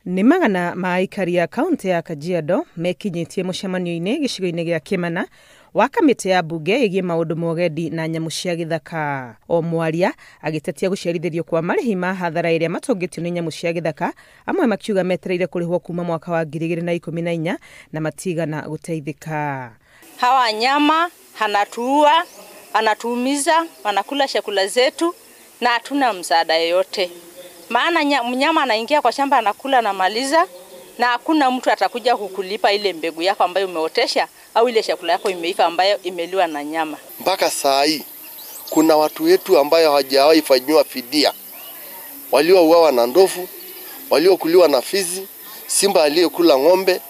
Nĩ magana ma aikari a kaunti ya Kajiado mekinyĩtie mũcemanio-inĩ gĩcigo-inĩ gĩa Kĩmana wa kamĩtĩ ya mbunge ĩgiĩ maũndũ ma ũgendi na nyamũ cia gĩthaka. O mwaria agĩtetia gũcerithĩrio kwa marĩhi ma hathara ĩrĩa matũngĩtio nĩ nyamũ cia gĩthaka, amwe makiuga metereire kũrĩhwo kuma mwaka wa 2014 na matigana gũteithĩka. Hawa wanyama hanatuua, anatuumiza, wanakula chakula zetu na hatuna msaada yoyote. Maana mnyama anaingia kwa shamba anakula na maliza, na hakuna mtu atakuja kukulipa ile mbegu yako ambayo umeotesha au ile chakula yako imeiva ambayo imeliwa na nyama. Mpaka saa hii kuna watu wetu ambayo hawajawahi fanyiwa fidia, waliouawa na ndovu, waliokuliwa na fizi, simba aliyekula ng'ombe.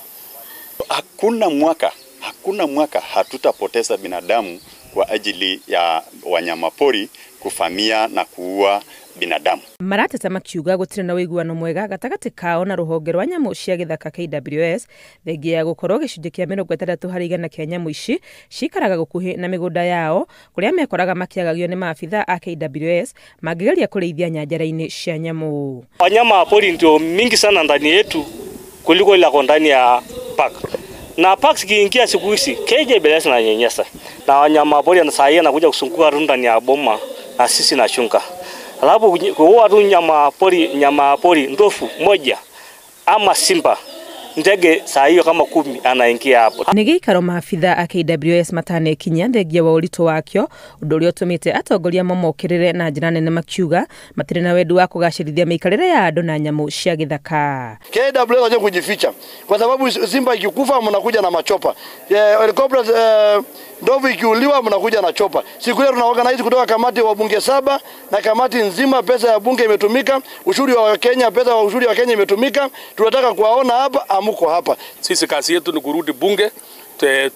Hakuna mwaka hatutapoteza binadamu kwa ajili ya wanyamapori kufamia na kuua binadamu. Marateta makiuga gũtirĩ na ũiguano mwega gatagatĩ kao na rũhonge rwa nyamũ cia gĩthaka KWS, thengia ya gũkorwo gĩcunjĩ kĩa 60% kĩa nyamũ ici cikaraga gũkuhĩ na mĩgũnda yao, kũrĩa mekoraga makĩagagio nĩ maabitha a KWS mangĩgeria kũrĩithia nyanjara-inĩ cia nyamũ. Wanyama wa pori ndio mingi sana ndani yetu kuliko ile ndani ya park. Na parks kiingia siku hizi KWS na nyenyesa na wanyama pori na saa hii anakuja kusunguka ndani ya boma na sisi na chunga. Alafu kuua tu nyama pori ndofu moja ama simba ndege saa hiyo kama 10 anaingia hapo. Nĩ gĩikaro maabitha a KWS matanekinya thengia wa ũritũ wakĩo, ũndũ ũrĩa ũtũmĩte atongoria mamokĩrĩre na njĩra nene makiuga matirĩ na wendi wa kũgacĩrithia mĩikarĩre ya andũ na nyamũ cia gĩthaka. KWS waje kujificha kwa sababu simba ikikufa mnakuja na machopa, helicopter ndovu ikiuliwa mnakuja na chopa. Siku ile tunaorganize kutoka kamati wa bunge 7 na kamati nzima, pesa ya bunge imetumika, ushuru wa Kenya, pesa wa ushuru wa Kenya imetumika. Tunataka kuwaona hapa, amuko hapa. Sisi kazi yetu ni kurudi bunge,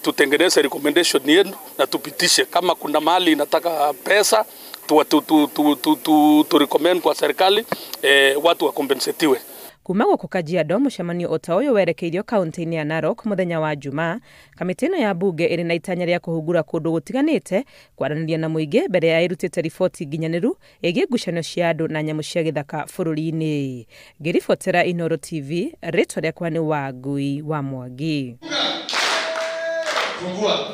tutengeneze recommendation yetu na tupitishe. Kama kuna mali inataka pesa tu recommend kwa serikali, watu wa kompensetiwe. Kuma gũkũ Kajiado, mũcemanio o ta ũyũ werekeirio kaunti-inĩ ya Narok mũthenya wa Jumaa. Kamĩtĩ ĩno ya mbunge ĩrĩ na itanya rĩa kũhungura kũndũ gũtiganĩte kwaranĩria na mũingĩ mbere ya ĩrutĩte riboti nginyanĩru ĩgiĩ ngucanio cia andũ na nyamũ cia gĩthaka bũrũri-inĩ. Ngĩribotera Inooro TV, rĩtwa rĩakwa nĩ Wangui wa Mwangi. Fungua.